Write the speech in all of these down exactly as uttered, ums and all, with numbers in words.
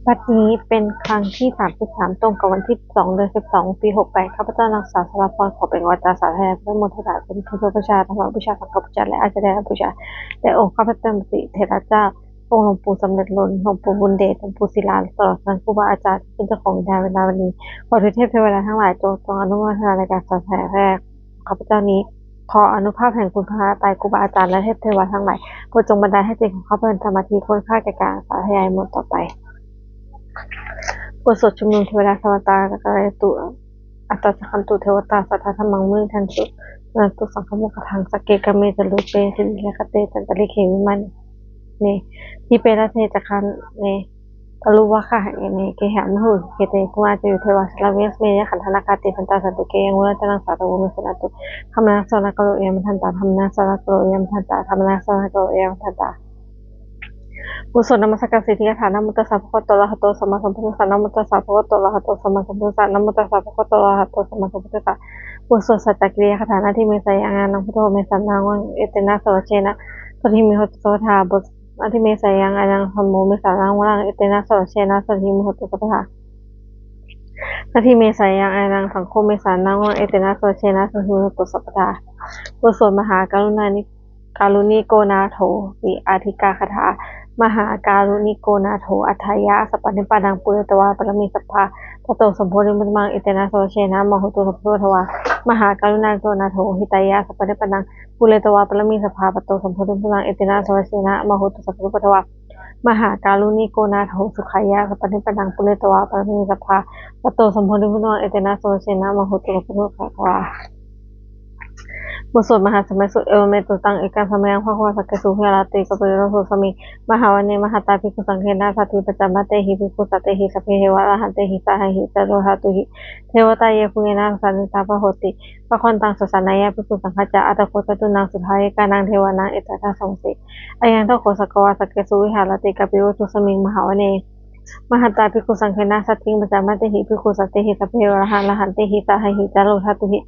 บัดนี้เป็นครั้งที่ สามสิบสาม ตรงกับวันที่ สอง เดือน สิบสอง ปี หกแปด ข้าพเจ้านางสาวสราพร ขอเปล่งวาจาสาธยายพุทธมนต์ถวายเป็นพุทธบูชา ธรรมบูชา สังฆบูชา และอาจาริยบูชา แด่องค์ข้าพเจ้าพระเถระเจ้า องค์หลวงปู่สำเร็จลุน หลวงปู่บุญเดช หลวงปู่ศิลา ตลอดทั้งครูบาอาจารย์ที่เป็นเจ้าของวิญญาณเวลาวันนี้ ขอเทพเทวดาทั้งหลายจงทรงอนุโมทนาในการสาธยายแรก ข้าพเจ้านี้ ขออานุภาพแห่งคุณพระรัตนตรัย ครูบาอาจารย์ และเทพเทวาทั้งหลาย โปรดจงบันดาลให้จิตของข้าพเจ้าเป็นสมาธิควรค่าแก่การสาธยายมนต์ต่อไป บทสวดชุมนุมเทวดา Samantā cakkavāḷesu atrāgacchantu devatā, saddhammaṃ munirājassa suṇantu saggamokkhadaṃ. Sagge kāme ca rūpe girisikharataṭe cantalikkhe vimāne, dīpe raṭṭhe ca gāme taruvanagahane gehavatthumhi khette, bhummā cāyantu devā jalathalavisame yakkhagandhabbanāgā, tiṭṭhantā santike yaṃ munivaravacanaṃ sādhavo me suṇantu. Dhammessavanaṃ karomi, ayam bhadantā. Dhammessavanaṃ karomi, ayam bhadantā. Dhammessavanaṃ karomi, ayam bhadantā. บทสวดนมัสการสิทธิคาถา Namo tassa bhagavato arahato sammāsambuddhassa. Namo tassa bhagavato arahato sammāsambuddhassa. Namo tassa bhagavato arahato sammāsambuddhassa. บทสวดสัจจกิริยาคาถา Natthi me seyyaṃ āyuṃ, buddho me saraṇaṃ varaṃ, etena savācena sotthi me hotu sabbadā. บท Natthi me seyyaṃ āyuṃ, dhammo me saraṇaṃ varaṃ, etena savācena sotthi me hotu sabbadā. Natthi me seyyaṃ āyuṃ, saṅgho me saraṇaṃ varaṃ, etena savācena sotthi me hotu sabbadā. บทสวดมหาการุณานิ Kāruṇiko nātho ti อาทิกาคาถา Mahākāruṇiko nātho atthāya sabbapāṇinaṃ, pūretvā pāramī sabbā patto sambodhimuttamaṃ, etena savācena mā hontu sabbupaddavā. Mahākāruṇiko nātho hitāya sabbapāṇinaṃ, pūretvā pāramī sabbā patto sambodhimuttamaṃ, etena savācena mā hontu sabbupaddavā. Mahākāruṇiko nātho sukhāya sabbapāṇinaṃ, pūretvā pāramī sabbā patto sambodhimuttamaṃ, etena savācena mā hontu sabbupaddavā. บทสวดมหาสมัยสูตร Evamme sutaṃ. Ekaṃ samayaṃ bhagavā sakkesu viharati kapilavatthusmiṃ mahāvane mahatā bhikkhusaṅghena saddhiṃ pañcamattehi bhikkhusatehi sabbeheva arahantehi saddhehi jalokathātuhi devatā yebhuyyena sannipatitā honti bhagavantaṃ dassanāya bhikkhusaṅghañca. Atha kho catunnaṃ suddhāvāsakānaṃ devānaṃ etadahosi: Ayaṃ kho bhagavā sakkesu viharati kapilavatthusmiṃ mahāvane mahatā bhikkhusaṅghena saddhiṃ pañcamattehi bhikkhusatehi sabbeheva arahantehi saddhehi jalokathātuhi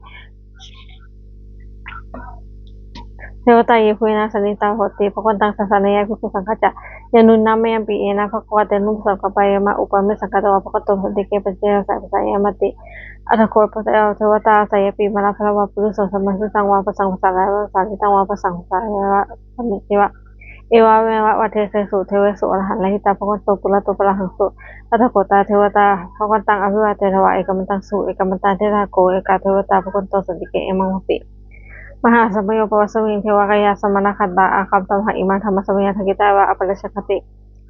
devatā yebhuyyena sannipatitā honti bhagavantaṃ dassanāya bhikkhusaṅghañca. Yannūna mayampi etena bhagavā tenupasaṅkameyyāma, upāde saṅkamitvā bhagavato santike paccekagāthā bhāseyyāmāti. Atha kho bhagavā devatā āyasmaṃ vācāhi: Māraṃ maṇḍaṃ vā purimaṃ dhammaṃ, saṅghaṃ vā saṅghaṃ vā sāmīciṃ vā sāmīciṃ vā, evameva bhagavato bhāsesu devesu ārahaṃ ādīhitvā bhagavato purato pārahaṃsu. Atha kho tā devatā bhagavantaṃ abhivādetvā ekamantaṃ sū ekamantaṃ. Tatra kho ekā devatā bhagavato santike imaṃ hosi: Mahāsamayo pavanasmiṃ, devakāyā samāgatā, āgatamha imaṃ dhammasamayaṃ, dakkhitāyeva aparājitasaṅghanti.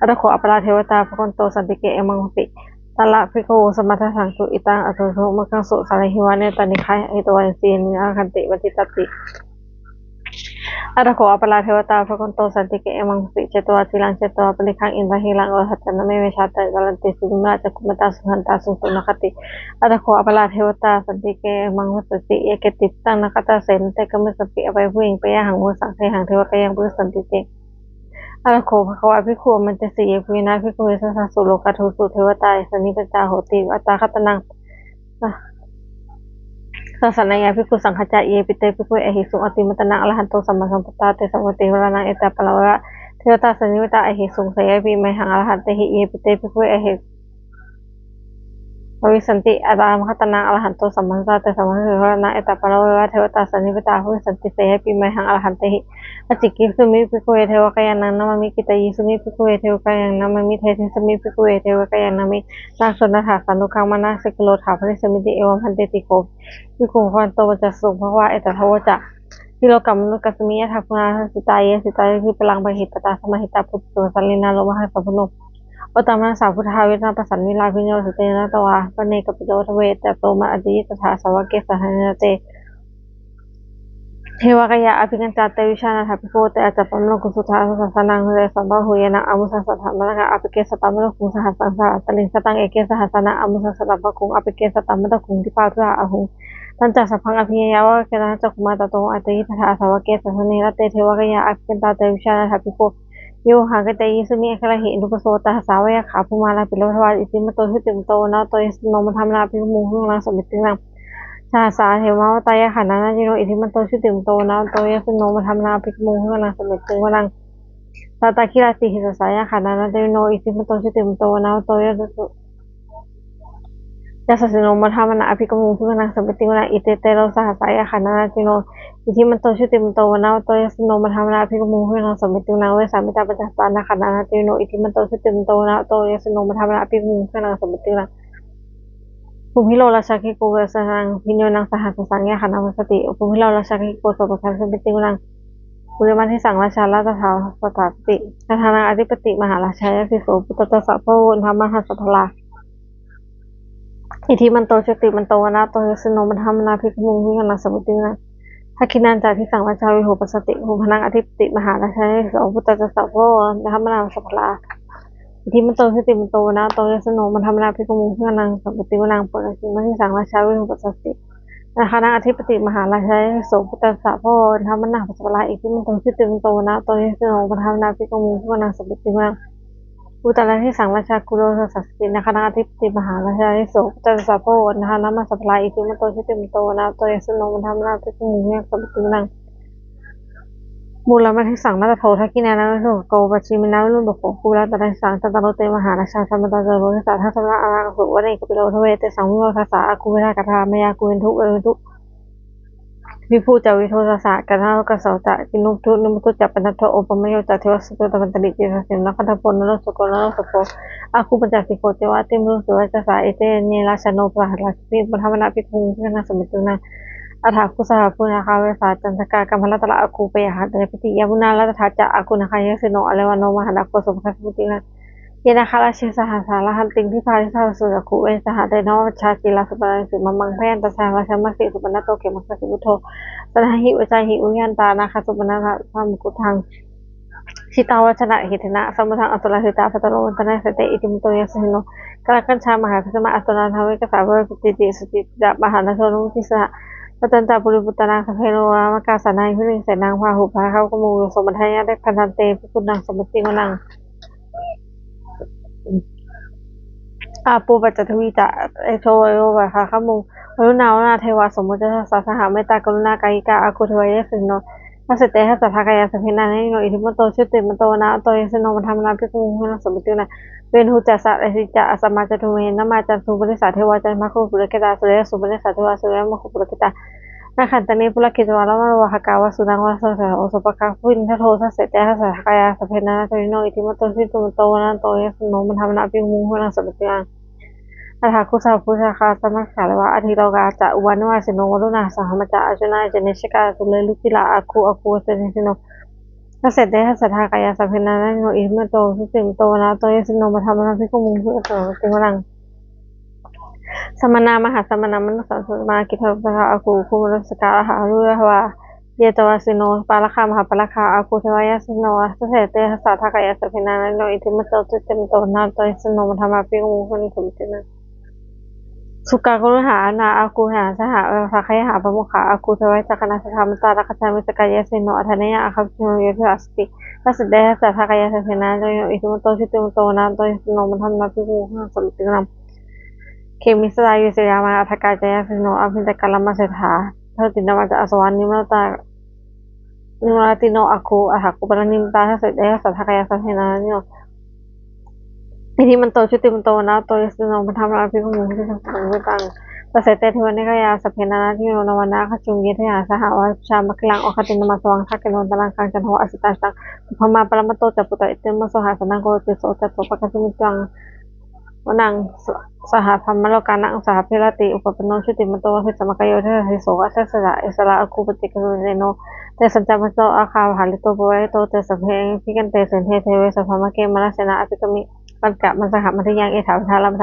Atha kho aparā devatā bhagavato santike imaṃ hosi: Tatra bhikkhavo samādahaṃsu, cittaṃ attano ujukamakaṃsu, sārathīva nettāni gahetvā, indriyāni rakkhanti paṇḍitāti. Atha kho aparā devatā bhagavato santike imaṃ hosi: Chetvā khīlaṃ chetvā palīghaṃ, indakhīlaṃ rogānaṃ, ye cakkhumatā anejakā, dadanti susunāgātā, sumatā sudaṭṭhā susunāgāti. Atha kho aparā devatā santike imaṃ hosi: Ye keci buddhaṃ nāgatāse, na te gamissanti apāyabhūmiṃ, payāgahaṃ ūhacca saṅghahaṃ, devakāyaṃ paripūressantīti. Atha kho bhagavā bhikkhū āmantesi: Yebhuyyena bhikkhave dasasu lokadhātūsu devatā sannipatitā honti tathāgataṃ dassanāya bhikkhusaṅghañca. Yepi te bhikkhave ahesuṃ atimatanaṃ arahanto sammāsambuddhā, tesampāturahu devānaṃ etaparamāyeva, devatā sannipatitā ahesuṃ, seyyathāpi mayhaṃ arahantehi. Yepi te bhikkhave ahesuṃ bhavissanti atimatanaṃ arahanto sammāsambuddhā, tesampāturahu devānaṃ etaparamāyeva, devatā sannipatitā bhavissanti, seyyathāpi mayhaṃ arahantehi. Ācikkhissāmi bhikkhave devakāyānaṃ nāmāni, kittayissāmi bhikkhave devakāyānaṃ nāmāni, desissāmi bhikkhave devakāyānaṃ nāmāni, taṃ kho na ṭhāsi anuttaraṃ manasikarotha bhāsissāmīti. Evaṃ bhanteti kho bhikkhū bhagavato paccassosuṃ. Bhagavā etadavoca: Silokamanukassāmi, yattha bhummā tadassitā, ye sitā girigabbharaṃ, pahitattā samāhitā, puthū sīhāva sallīnā, lomahaṃsābhisambhuno, odātamanasā suddhā, vippasannamanāvilā. Bhiyyo naṃ sāsane rataṃ, sāvake sāsane rataṃ vā, paccekagāthā sāvake sāsane rate, devakāyā abhikkantā, te vijānātha bhikkhavo, te ca ātappamakaruṃ, sutvā buddhassa sāsanaṃ, tesampāturahu ñāṇaṃ, amanussāna dassanaṃ, appeke satamaddakkhuṃ, sahassaṃ atha sattariṃ. Sataṃ eke sahassānaṃ, amanussāna satamaddakkhuṃ, appeke satamaddakkhuṃ, ditvā buddhaṃ ahuṃ, tañca sabbaṃ abhiññāya, vavakkhitvāna cakkhumā, tato āmantayi satthā, sāvake sāsane rate, devakāyā abhikkantā, te vijānātha bhikkhavo, ye vohaṃ kittayissāmi, aññāhi anupubbaso. Tañca sāvakā sāvakā, bhummānaṃ piṇḍapātā iddhimanto, jutimanto vaṇṇavanto, yasassino modamānā, abhikkāmuṃ bhikkhūnaṃ samitiṃ vanaṃ. Sahassaṃ te mahābhātā, yakkhā nānattavaṇṇino, iddhimanto jutimanto vaṇṇavanto, yasassino modamānā, abhikkāmuṃ bhikkhūnaṃ samitiṃ vanaṃ. Sātāgirā tihi sahasā yāgā nānattavaṇṇino, iddhimanto jutimanto vaṇṇavanto yasassino, modamānā abhikkāmuṃ bhikkhūnaṃ samitiṃ vanaṃ. Iccete satasahasā yāgā nānattavaṇṇino, iddhimanto jutimanto vaṇṇavanto yasassino, modamānā abhikkāmuṃ bhikkhūnaṃ samitiṃ vanaṃ. Vessāmittā pañcasatā nāgā nānattavaṇṇino, iddhimanto jutimanto vaṇṇavanto yasassino, modamānā abhikkāmuṃ bhikkhūnaṃ samitiṃ vanaṃ. Kumbhīro rājagahiko vessānaṃ, bhiyyo naṃ sahassānaṃ yāgānaṃ passati, kumbhīro rājagahiko sopāga samitiṃ vanaṃ. Purimaṃ disaṃ rājā laddhā saha saddhiṃ, gandhabbānaṃ ādhipati mahārājā yasassi so. Puttāpi tassa bahavo indanāmā mahabbalā, iddhimanto jutimanto vaṇṇavanto yasassino, modamānā abhikkāmuṃ bhikkhūnaṃ samitiṃ vanaṃ. Dakkhiṇañca disaṃ rājā virūḷho passati, kumbhaṇḍānaṃ ādhipati mahārājā yasassi so. Puttāpi tassa bahavo indanāmā mahabbalā, iddhimanto jutimanto vaṇṇavanto yasassino, modamānā abhikkāmuṃ bhikkhūnaṃ samitiṃ vanaṃ. Pacchimaṃ disaṃ rājā virūḷho passati, nāgānaṃ ādhipati mahārājā yasassi so. Puttāpi tassa bahavo indanāmā mahabbalā, iddhimanto jutimanto vaṇṇavanto yasassino, modamānā abhikkāmuṃ bhikkhūnaṃ samitiṃ vanaṃ. Uttaraṃ disaṃ rājā kumbhīro passati, nāgānaṃ ādhipati mahārājā yasassi so. Puttāpi tassa bahavo indanāmā mahabbalā, iddhimanto jutimanto vaṇṇavanto yasassino, modamānā abhikkāmuṃ bhikkhūnaṃ samitiṃ vanaṃ. Purimaṃ disaṃ rājāno dakkhiṇena virūḷhako, pacchimena virūpakkho, uttaraṃ disaṃ cattāro te mahārājā samantā caturo disā. Daddallamānā āgū vane kāpilavatthave, tesaṃ vimalassa gāthā āgū veda gabbhinīyā, kumbhīro vippasanno viṭū ca viṭuṭo saha, gandhabbo sakko ca kinnughaṇḍu nighaṇḍu ca, panādo opamañño ca devasūto ca mātali. Cittaseno ca gandhabbo naḷo ca kinnughaṇḍu nighaṇḍu ca, āgū pañcasikho ceva tiṇṇannūpuroto saha, ete caññe rājāno paṭhaviṃ saraṃ dātulī, modamānā abhikkāmuṃ bhikkhūnaṃ samitiṃ vanaṃ. Athāgū sahabhū nāgā vesālā, kaṇṭakā kambalassatarā, āgū pāyāgā ca vepullā, yāmunā dhataraṭṭhā ca āgū nāgā yasassino, āravanā mahānāgo sopāga samitiṃ vanaṃ. Ye nāgarāje sahasā haranti, dibbā dijā āgū saha, tesaṃ vātā ca ṇhācī rājasupaṇṇā saraṃ, bhaddantā saraṃ sopāga samitiṃ vanaṃ. Athāgū sahabhū nāgā vesālā, kaṇṭakā kambalassatarā, āgū pāyāgā ca vepullā, yāmunā dhataraṭṭhā ca āgū saha, tesaṃ vātā ca ṇhācī rājasupaṇṇā saraṃ, bhaddantā saraṃ sopāga samitiṃ vanaṃ. Saṇhāhi vajāhi uyyāntā nāgā sopāga samitiṃ vanaṃ, jitā vajirahatthena samuddaṃ asurā sitā, bhātaro vāsavanessanā te, iddhimanto yasassino. Kālakañjā mahābhismā asurā dānaveghasā, vepacitti sucitti ca pahārādo namucī saha, tañca baliputtānaṃ sabbe rogā mārā, pāṇātipatānaṃ samūḷhikā senaṃ, bāhuṃ sahassaṃ samāhū bhātaro vāsamāno, modamānā abhikkāmuṃ bhikkhūnaṃ samitiṃ vanaṃ. Āpo pañcapaññatā ca tejo vāyo pāga pāga pāgamuṃ, varuṇā vāruṇā devā somo ca yasasā saha, mettākaruṇākāyikā āgū devā yasassino. Dasete dasadhā kāyā sabbe nānattavaṇṇino, iddhimanto jutimanto vaṇṇavanto yasassino, modamānā abhikkāmuṃ bhikkhūnaṃ samitiṃ vanaṃ. Veṇhū ca sattaccī ca asamā ca tuṇhī, nāmā ca ṭhātu parivāsā devā, candassūpanisā devā suriyassūpanisā devā, suriyamāgū purakkhitvā nakkhattāni, purakkhitvā nāma vāhakā vasūnaṃ vāsavo saha, sopāga purindado. Dasete dasadhā kāyā sabbe nānattavaṇṇino, iddhimanto jutimanto vaṇṇavanto yasassino, modamānā abhikkāmuṃ bhikkhūnaṃ samitiṃ vanaṃ. Athāgū sahabhū nāgā sahassā devā, candakinnughaṇḍu ca ummāpupphanibhāsino, varuṇā sahassabrahmā ca āyasmanto ca anejakā, sūleyyarucirā āgū āgū vāsavanesino. Dasete dasadhā kāyā sabbe nānattavaṇṇino, iddhimanto jutimanto vaṇṇavanto yasassino, modamānā abhikkāmuṃ bhikkhūnaṃ samitiṃ vanaṃ. Samānā mahāsamānā mānusā samānā, khiḍḍāpadūsikā āgū āgū mārā missakā, athāgū sahabhū devā yāmā tavasino, pāragā mahāpāragā āgū devā yasassino. Dasete dasadhā kāyā sabbe nānattavaṇṇino, iddhimanto jutimanto vaṇṇavanto yasassino, modamānā abhikkāmuṃ bhikkhūnaṃ samitiṃ vanaṃ. Sukkā karumhā aruṇā āgū veghanasā saha, vāsakāyikā pāmokkhā āgū devā yakkhagāthā, matā rakkhakā missakā yasassino, ādaṇḍeyyā āgū vāsavanessanā te, dasete dasadhā kāyā sabbe nānattavaṇṇino, iddhimanto jutimanto vaṇṇavanto yasassino, modamānā abhikkāmuṃ bhikkhūnaṃ samitiṃ vanaṃ. Khemiyā sitā vijitā yāmā, kaṭṭhakā ca yasassino, āgū paccekagāthā samāsabhā saha, dakkhiṇā ca āsavā nimmānaratino āgū, athāgū paranimmitā. Dasete dasadhā kāyā sabbe nānattavaṇṇino, iddhimanto jutimanto vaṇṇavanto yasassino, modamānā abhikkāmuṃ bhikkhūnaṃ samitiṃ vanaṃ. Dasete dasadhā nāgā kāyā sabbe nānattavaṇṇino, nāmanāgacchi viññātadāyā saha, vācābhaddekaraṃ oghatiṇṇamanāsavaṃ, dakkhiṇaṃ pādasevanasānubhāgaṃ, dānādidhammaṃ samādittā. Puttāpi tassa bahavo indanāmā mahabbalā, iddhimanto jutimanto vaṇṇavanto yasassino, modamānā abhikkāmuṃ bhikkhūnaṃ samitiṃ vanaṃ. Saha brahmalokānaṃ saha bherāti, upapanno jutimanto, asayaṃvassa mahābhismā, yo cābhikkāmuṃ samikaṃsu. Vesālā āgū paccekavasavanesino, tesañca majjhato āgā hārito parivārito. Te caññe abhikkante sinde deve sabrahmake, mārasenā abhikkāmi, kaṇṭakamandiyaṃ ekamandiyaṃ. Etāpi buddhānaṃ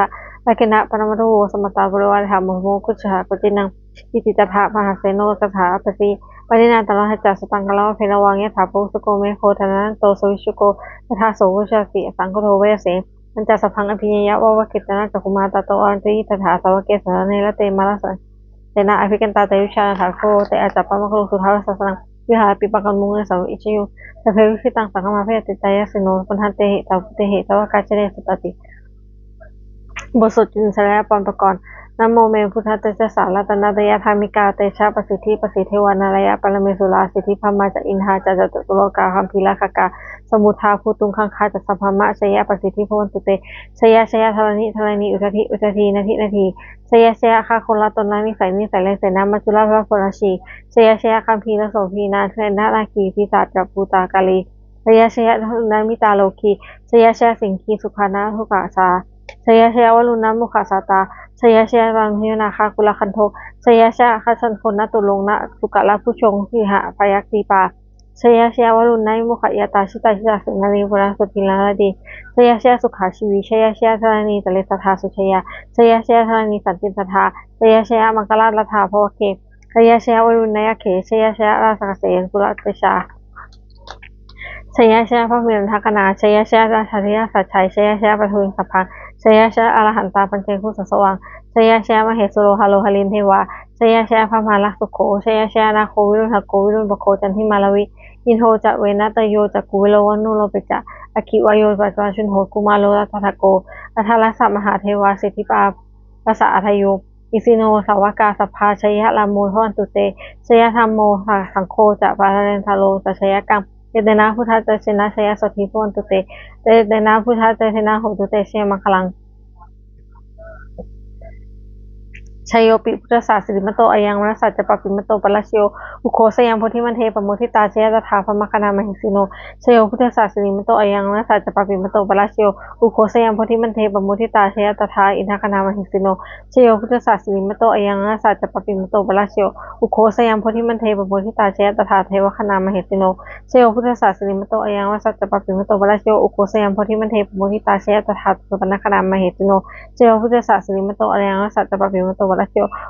dānaṃ paṇāma heva, samantā parivāretā, bhayo kho nassāmi kañcināni. Iti tattha mahāseno kaṇhassa abhāsi, pāṇinā talamāhacca, sataṃ katvāna bheravaṃ, yathā pāvussako megho, thanayanto savijjuko, tadā so paccudāvatti, asaṅkuddho asayaṃvase. Tañca sabbaṃ abhiññāya, vavakkhitvāna cakkhumā, tato āmantayi satthā, sāvake sāsane rate. Mārasenā abhikkantā, te vijānātha bhikkhavo, te ca ātappamakaruṃ, sutvā buddhassa sāsanaṃ, vihāraṃ abhikkāmuṃ, anesaṃ vicaranto. Sabbe abhikkantā, saṅghamā pūjयantā, yasassino. Pūjanti te, taṃ pūjati, taṃ pūjayati, taṃ pūjayatthāti. บทสวดจุลสาครนยปกรณ์ Namo me buddhatejasā ratanattayadhammikā, tejapasiddhi pasīdevā nārāyaparamesurā, siddhibrahmā ca indā ca catulokā gambhīrakkhakā, samuddā bhūtuṅgaṅgā ca sabrahmajayapasiddhi bhavantu te. Jaya jaya dharaṇi dharaṇī udadhi udadhī nadi nadī, jaya jaya gagonlatonnanisai nisai raisenā maccula ravorajī, jaya jaya gambhīrasombhī nāgendanāgī pisācabhūtakālī, jaya jaya varuṇṇamittarogī, jaya jaya siṅgī sukadhanugrahā, jaya jaya varuṇṇamukhasātrā, jaya jaya brahmendānaga kulagantho, jaya jaya gajjagaṇaturaṅga sukarabhujaṅga sīhabyagghidīpā, jaya jaya varuṇṇamukhayātrā jita jita senārī pavnasundaranāgī, jaya jaya sukhajīvī, jaya jaya dharaṇītale sadā sujayā, jaya jaya dharaṇī santin sadā, jaya jaya maṅkarājaraññā bhavagge, jaya jaya varuṇṇayakkhe, jaya jaya rājagajjagabalantarā, jaya jaya brahmendagaṇā, jaya jaya rājādhirājasājjaya, jaya jaya paṭhaviṃ sabbaṃ, jaya jaya arahantā paccekaghasaṃ, jaya jaya mahesuro haro harindevā, jaya jaya brahmārakkho, jaya jaya nāgo viruḷhako virūpakkho candimā ravi, indo ca venateyyo ca kuvero varuṇo lomapi ca, aggi vāyo ca pavnayo kumāro dhataraṭṭhako, aṭṭhārasa mahādevā siddhitāpasa-ādayo, isino sāvakā sabbā jaya rāmo bhavantu te, jaya dhammo saṅgho ca paṭṭhānataro ca jayakaṃ, etena buddhatejena jaya sotthī bhavantu te, etena buddhatejena hotu te jayamaṅgalaṃ. Jayopi buddhassa sirīmato ayaṃ mārassa ca pāpimato parājayo, ugghosayaṃ bodhimaṇḍe pamoditā jaya tadā brahmagaṇā mahesino. Jayo buddhassa sirīmato ayaṃ mārassa ca pāpimato parājayo, ugghosayaṃ bodhimaṇḍe pamoditā jaya tadā indagaṇā mahesino. Jayo buddhassa sirīmato ayaṃ mārassa ca pāpimato parājayo, ugghosayaṃ bodhimaṇḍe pamoditā jaya tadā devagaṇā mahesino. Jayo buddhassa sirīmato ayaṃ mārassa ca pāpimato parājayo, ugghosayaṃ bodhimaṇḍe pamoditā jaya tadā supaṇṇagaṇā mahesino. Jayo buddhassa sirīmato ayaṃ mārassa ca pāpimato parājayo,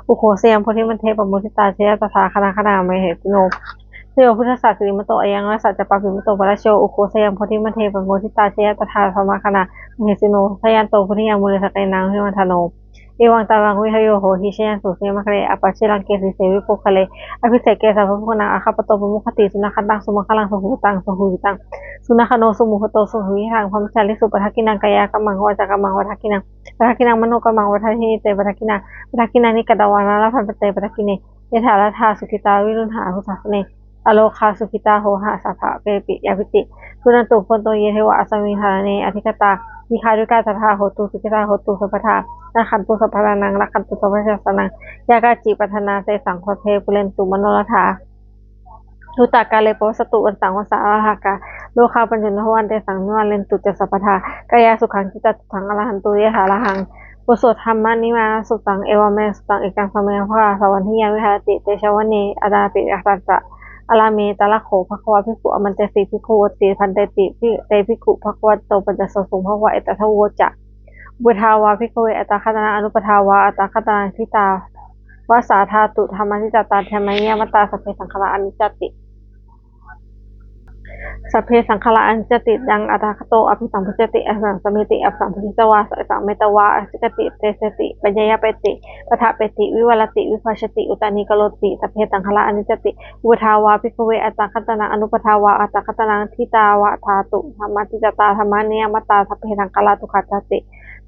ugghosayaṃ bodhimaṇḍe pamoditā jaya tadā gaṇagaṇā mahesino. Jayo buddhassa sirīmato ayaṃ mārassa ca pāpimato parājayo, ugghosayaṃ bodhimaṇḍe pamoditā jaya tadā brahmagaṇā mahesino. Jayanto bodhiyā mūle sakyānaṃ nandivaḍḍhano, evaṃ tvaṃ vijayo hohi jayassu jayamaṅgale, aparājitapallaṅke sīse paṭhavipokkhare, abhiseke sabbabuddhānaṃ aggappatto pamodati. Sunakkhattaṃ sumaṅgalaṃ supabhātaṃ suhuṭṭhitaṃ, sukhaṇo sumuhutto ca suyiṭṭhaṃ brahmacārisu, padakkhiṇaṃ kāyakammaṃ vācākammaṃ padakkhiṇaṃ, padakkhiṇaṃ manokammaṃ paṇidhī te padakkhiṇā, padakkhiṇāni katvāna labhantatthe padakkhiṇe. Yātrā lāthā sukhitā viruḷhā buddhasāsane, arogā sukhitā hotha sabbadepi. Ñātīti. Suṇantu bhonto ye devā asmiṃ ṭhāne adhigatā, dīghāyukā sadā hontu sukhitā hontu sabbadā, rakkhantu sabbasattānaṃ rakkhantu sabbasāsanaṃ, yā kāci patthanā tesaṃ sabbe pūrentu manorathā. Yuttakāle pavassantu vassaṃ vassā valāhakā, rogā paccuvenkavā tesaṃ nivārentu ca sabbadā, kāyāsukhaṃ cittasukhaṃ arahantu yathārahaṃ. บทสวด Dhammanivāraṇasuttaṃ. Evaṃ me sutaṃ. Ekaṃ samayaṃ bhagavā sāvatthiyaṃ viharati jetavane anāthapiṇḍikassa ārāme. Tatra kho bhagavā bhikkhū āmantesi bhikkhuno āmantesi bhikkhūti. Bhadanteti te bhikkhū bhagavato paccassosuṃ. Bhagavā etadavoca. Uppādā vā bhikkhave tathāgataṃ anuppādā vā tathāgataṃ, ṭhitāva sā dhātu dhammaṭṭhitatā dhammaniyāmatā, sabbe saṅkhārā aniccāti. Sabbe saṅkhārā aniccāti. Taṃ tathāgato abhisambujjhati asaṃsameti. Asaṃsamhitvā asametvā ācikkhati deseti paññapeti paṭṭhapeti vivarati vibhajati uttānīkaroti, sabbe saṅkhārā aniccāti. Uppādā vā bhikkhave tathāgataṃ anuppādā vā tathāgataṃ, ṭhitāva sā dhātu dhammaṭṭhitatā dhammaniyāmatā, sabbe saṅkhārā dukkhāti.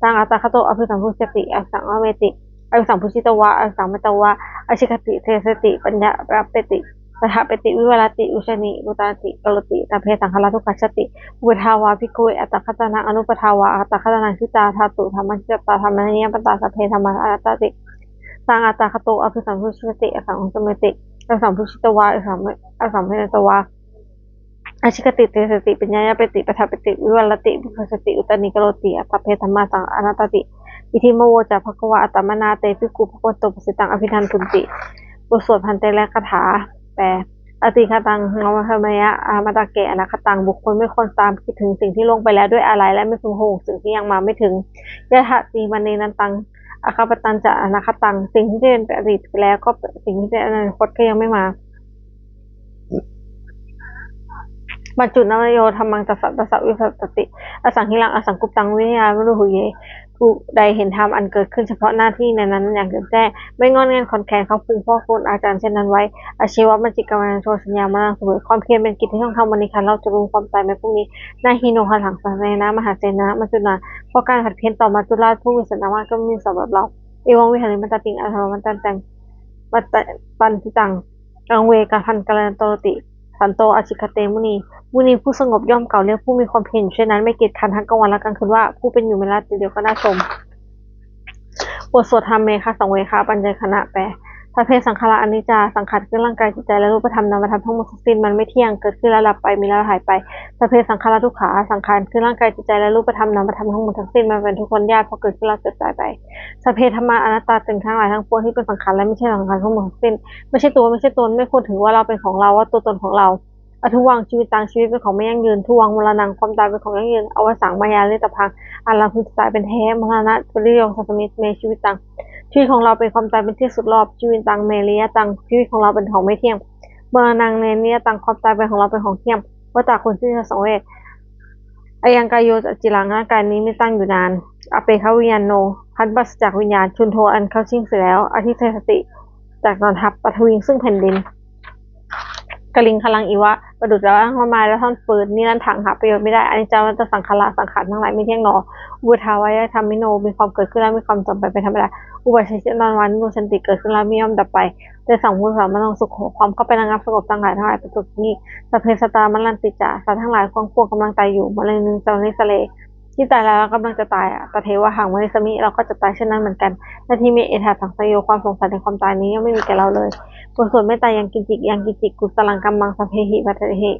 Taṃ tathāgato abhisambujjhati asaṃsameti. Asaṃsamhitvā asametvā ācikkhati deseti paññapeti paṭṭhapeti vivarati vibhajati uttānīkaroti, sabbe saṅkhārā dukkhāti. Uppādā vā bhikkhave tathāgataṃ anuppādā vā tathāgataṃ, ṭhitā dhātu dhammaṭṭhitatā dhammaniyāmatā, sabbe dhammā anattāti. Taṃ tathāgato abhisambujjhati asaṃsameti. Asaṃsamhitvā asametvā ācikkhati deseti paññapeti paṭṭhapeti vivarati vibhajati uttānīkaroti, sabbe dhammā anattāti. Idamavoca bhagavā. Attamanā te bhikkhū bhagavato bhāsitaṃ abhinandunti. บทสวดภันเตและคาถาแปล Atītamatthaṃ nānvāgameyya, āmatake anāgataṃ. บุคคลไม่ควรตามคิดถึงสิ่งที่ล่วงไปแล้วด้วยอาลัย และไม่พึงพะวงถึงสิ่งที่ยังมาไม่ถึง Yadatītamanubrūhaṃ, aggappattananāgataṃ. สิ่งที่เป็นอดีตไปแล้ว ก็สิ่งที่เป็นอนาคตก็ยังไม่มา Paccuppannamāyo dhammaṃ, tattha tattha vipassati. Asaṃhiraṃ asaṅkuppaṃ, visuddhā vimuttiyate. ผู้ใดเห็นธรรมอันเกิดขึ้นเฉพาะหน้าที่ในนั้นอย่างแจ่มแจ้ง ไม่ง่อนแง่นคลอนแคลน เขาพึงพอกพูนอาการเช่นนั้นไว้ Ajjeva maṅgikāmañño, saññā maraṇaṃ suve. ความเพียรเป็นกิจที่ต้องทำวันนี้ ครั้นเราจะรู้ความตายแม้พรุ่งนี้ Na hi no haraṃ saṅgarena, mahasenena maccunā. เพราะการผัดเพี้ยนต่อมัจจุราชผู้มีเสนามาก ก็ไม่มีสำหรับเรา Evaṃ vihārimātāpiṃ aṭṭhaṃ mahappabhātaṃ, mahappabhātaṃ aṅgū re kāhaṃ karantaroti, santo ācikkhate muni. มุนีผู้สงบย่อมกล่าวเรียกผู้มีความเพียรอยู่เช่นนั้น ไม่เกียจคร้านทั้งกลางวันและกลางคืนว่า ผู้เป็นอยู่แม้ราตรีเดียวก็น่าชม บทสวด Dhamme kha saṃvehakapaññasena แปล Sabbe saṅkhārā aniccā. สังขารคือร่างกายจิตใจและรูปธรรมนามธรรมทั้งหมดทั้งสิ้น มันไม่เที่ยง เกิดขึ้นแล้วดับไป มีแล้วหายไป Sabbe saṅkhārā dukkhā. สังขารคือร่างกายจิตใจและรูปธรรมนามธรรมทั้งหมดทั้งสิ้น มันเป็นทุกข์ทนยาก เพราะเกิดขึ้นแล้วเสื่อมสลายไป Sabbe dhammā anattā. สิ่งทั้งหลายทั้งปวงที่เป็นสังขารและไม่ใช่สังขารทั้งหมดทั้งสิ้น ไม่ใช่ตัว ไม่ใช่ตน ไม่ควรถือว่าเราเป็นของเรา ว่าตัวตนของเรา Adhuvaṃ jīvitaṃ. ชีวิตเป็นของไม่ยั่งยืน Dhuvaṃ maraṇaṃ. ความตายเป็นของยั่งยืน Avassaṃ mayā maritabbaṃ. อันเราพึงจะตายเป็นแท้ Maraṇapariyosānasmiṃ me jīvitaṃ. ชีวิตของเราเป็นความตายเป็นที่สุดรอบ Jīvitaṃ me niyataṃ. ชีวิตของเราเป็นของไม่เที่ยง Maraṇaṃ me niyataṃ. ความตายเป็นของเราเป็นของเที่ยง Vata ควรที่จะสังเวช Ayaṃ kāyo aciraṃ. ร่างกายนี้ไม่ตั้งอยู่นาน Apetaviññāṇo. ครั้นปราศจากวิญญาณ Chuḍḍho. อันเข้าชิ่งเสียแล้ว Adhiṭṭhati. จักนอนทับ Paṭhaviṃ. ซึ่งแผ่นดิน Kaliṅgaraṃ iva. ประดุจดังว่าท่อนไม้และท่อนฟืน Niratthaṃ. หาประโยชน์ไม่ได้ Aniccā vata saṅkhārā. สังขารทั้งหลายไม่เที่ยงหนอ Uppādavayadhammino. มีความเกิดขึ้นและมีความเสื่อมไปเป็นธรรมดา Uppajjitvā nirujjhanti. เกิดขึ้นแล้วไม่ย่อมดับไป Tesaṃ vūpasamo sukho. ความเข้าไประงับสงบทั้งหลายทั้งหลายเป็นสุขยิ่ง Sabbe sattā maranti ca. สัตว์ทั้งหลายทั้งปวงกำลังตายอยู่ Mariṃ ca marissare. ที่ตายแล้วกำลังจะตาย Tathevāhaṃ marissāmi. เราก็จะตายเช่นนั้นเหมือนกัน Natthi me ettha saṃsayo. ความสงสัยในความตายนี้ย่อมไม่มีแก่เราเลย บทสวดเมตตา Yaṃ kiñci yaṃ kiñci kusalaṃ kammaṃ sabbehi katehi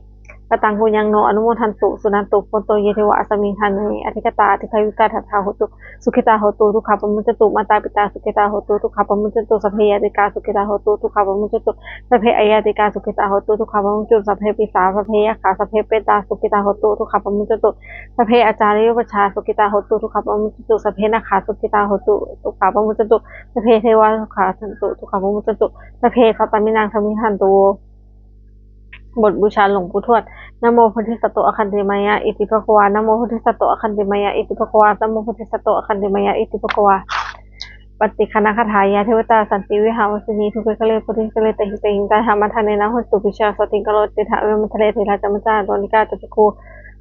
kataṃ puññaṃ no anumodantu suṇantu bhonto ye devā asmiṃ ṭhāne adhigatā dīghāyukā sadā hontu sukhitā hontu dukkhā pamuñcantu. Mātā pitā sukhitā hontu dukkhā pamuñcantu. Sabbe ñātikā sukhitā hontu dukkhā pamuñcantu. Sabbe aññātikā sukhitā hontu dukkhā pamuñcantu. Sabbe pisā sabbe yakkhā sabbe petā sukhitā hontu dukkhā pamuñcantu. Sabbe ācariyupajjhāyā sukhitā hontu dukkhā pamuñcantu. Sabbe nāgā sukhitā hontu dukkhā pamuñcantu. Sabbe devā anugrahā hontu dukkhā pamuñcantu. Sabbe sampattīnaṃ samijjhantu. บทบูชาหลวงปู่ทวด Namo bodhisatto āgantimāya iti bhagavā. Namo bodhisatto āgantimāya iti bhagavā. Namo bodhisatto āgantimāya iti bhagavā. Pattidānagāthā. Yā devatā santi vihāravāsinī, dūre kāle bodhighare tahiṃ tahiṃ, tā dhammadānena hontu pattidānaṃ. Sotthiṃ karontedha devamaṇḍale, therā ca majjhā ca pañcasate ca bhikkhū,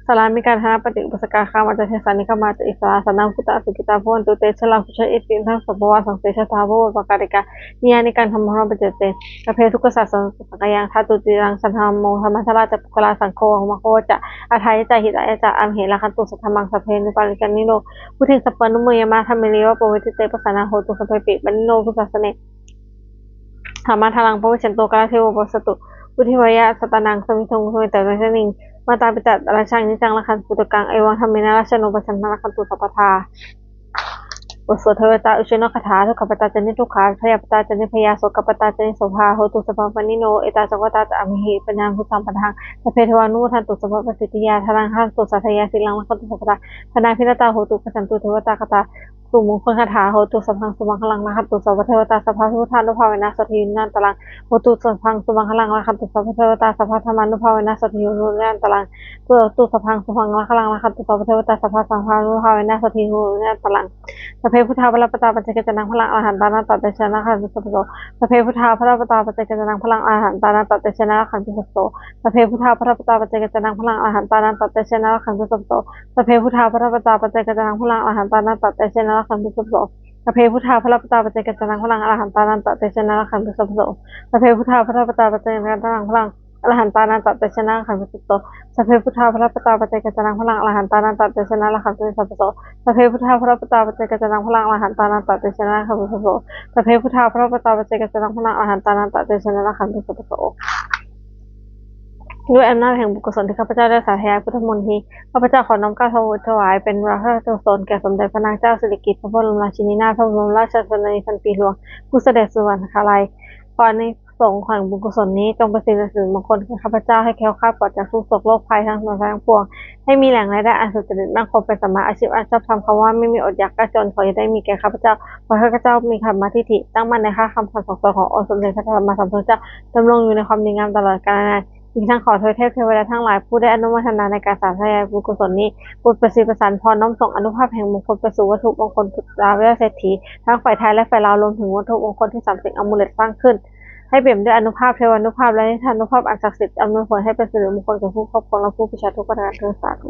sārāmikā dānapatī upāsakā, gāmā ca desā nigamā ca issarā, sārīputtarāja issarā, sānāgotā ca issarā, pūjā iti imaṃ sabbavāsaṃ, te jātā bhavapāyā pāpakā, niyyānikaṃ dhammavaraṃ paṭicca sabbe dukkhassa mucciṃsu. Saṅghayaṃ ṭhātu ciraṃ, saddhammo dhammaddharā ca puggalā, saṅgho homabbhavo ca atthāya ca hitāya ca. Amhe rakkhatu saddhammaṃ sabbe pālikaṃ, nibbindetha sabbadukkhā, sabbe dukkhā pamutantā. Dhamme ariyappavedite, pasannā hontu sabbepi, pāṇino buddhasāsane, dhammaddharānaṃ pavijjanto, kālā tīṇo pavassantu. Vuḍḍhibhāvāya sattānaṃ, samiddhaṃ hotu, samiddhaṃ samiddhānaṃ. Mātā pitā ca atrajaṃ, niccaṃ rakkhanti puttakaṃ, evaṃ dhammena rājāno, pajaṃ rakkhantu sabbadā. บทสวดเทวตาอุชนคาถา Dukkhappattā ca niddukkhā, bhayappattā ca nibbhayā, sokappattā ca nissokā, hontu sabbepi pāṇino. Ettāvatā ca amhehi, yebhuyyena pūjā pāṭhakā, sabbe devānumodantu, sabbasampattisiddhiyā. Dhanaṃ rakkhantu sādhaya, sīlaṃ rakkhantu sabbadā, bhāvanābhiratā hontu, gacchantu devatāgatā. Sumangala gāthā. Hotu sabbaṃ sumaṅgalaṃ, rakkhantu sabbadevatā, sabbabuddhānubhāvena, sotthī sadā nirantaraṃ. Hotu sabbaṃ sumaṅgalaṃ, rakkhantu sabbadevatā, sabbadhammānubhāvena, sotthī hontu nirantaraṃ. Hotu sabbaṃ sumaṅgalaṃ, rakkhantu sabbadevatā, sabbasaṅghānubhāvena, sotthī hontu nirantaraṃ. Sabbe buddhā balappattā, paccekānañca yaṃ balaṃ, arahantānañca tejena, rakkhantu sabbaso. Sabbe buddhā balappattā, paccekānañca yaṃ balaṃ, arahantānañca tejena, rakkhantu sabbaso. Sabbe buddhā balappattā, paccekānañca yaṃ balaṃ, arahantānañca tejena, rakkhantu sabbaso. Sabbe buddhā balappattā, paccekānañca yaṃ balaṃ, arahantānañca tejena, rakkhantu sabbaso. Sabbe buddhā balappattā, paccekānañca yaṃ balaṃ, arahantānañca tejena, rakkhantu sabbaso. Sabbe buddhā balappattā, paccekānañca yaṃ balaṃ, arahantānañca tejena, rakkhantu sabbaso. Sabbe buddhā balappattā, paccekānañca yaṃ balaṃ, arahantānañca tejena, rakkhantu sabbaso. Sabbe buddhā balappattā, paccekānañca yaṃ balaṃ, arahantānañca tejena, rakkhantu sabbaso. Sabbe buddhā balappattā, paccekānañca yaṃ balaṃ, arahantānañca tejena, rakkhantu sabbaso. ด้วยอำนาจแห่งบุญกุศลที่ข้าพเจ้าได้สาธยายพุทธมนต์นี้ ข้าพเจ้าขอน้อมเกล้าถวายเป็นพระราชกุศลแก่สมเด็จพระนางเจ้าสิริกิติ์ พระบรมราชินีนาถ พระบรมราชชนนีพันปีหลวง ผู้เสด็จสู่สวรรคาลัย ขออานิสงส์แห่งบุญกุศลนี้จงเป็นสิริมงคลแก่ข้าพเจ้า ให้แคล้วคลาดปลอดจากทุกข์โศกโรคภัยทั้งหลายทั้งปวง ให้มีแหล่งรายได้อันสุจริตมั่นคง เป็นสัมมาอาชีพอันชอบธรรม คำว่าไม่มีอดอยากยากจนขออย่าได้มีแก่ข้าพเจ้า ขอให้ข้าพเจ้ามีสัมมาทิฏฐิ ตั้งมั่นในพระธรรมคำสั่งสอนขององค์สมเด็จพระสัมมาสัมพุทธเจ้า ดำรงอยู่ในความดีงามตลอดกาลนาน อีกทั้งขอทวยเทพเทวดาทั้งหลายผู้ได้อนุโมทนาในการสาธยายบุญกุศลนี้ โปรดประสิทธิ์ประสาทพร น้อมส่งอานุภาพแห่งมงคลไปสู่วัตถุมงคลตราวิเศรษฐี ทั้งฝ่ายไทยและฝ่ายลาว รวมถึงวัตถุมงคลที่สามสิงห์อมูเลตสร้างขึ้น ให้เปี่ยมด้วยอานุภาพ เทวานุภาพ และนิทานุภาพอันศักดิ์สิทธิ์ อำนวยผลให้เป็นสิริมงคลแก่ผู้ครอบครองและผู้บูชาทุกประการเทอญ สาธุ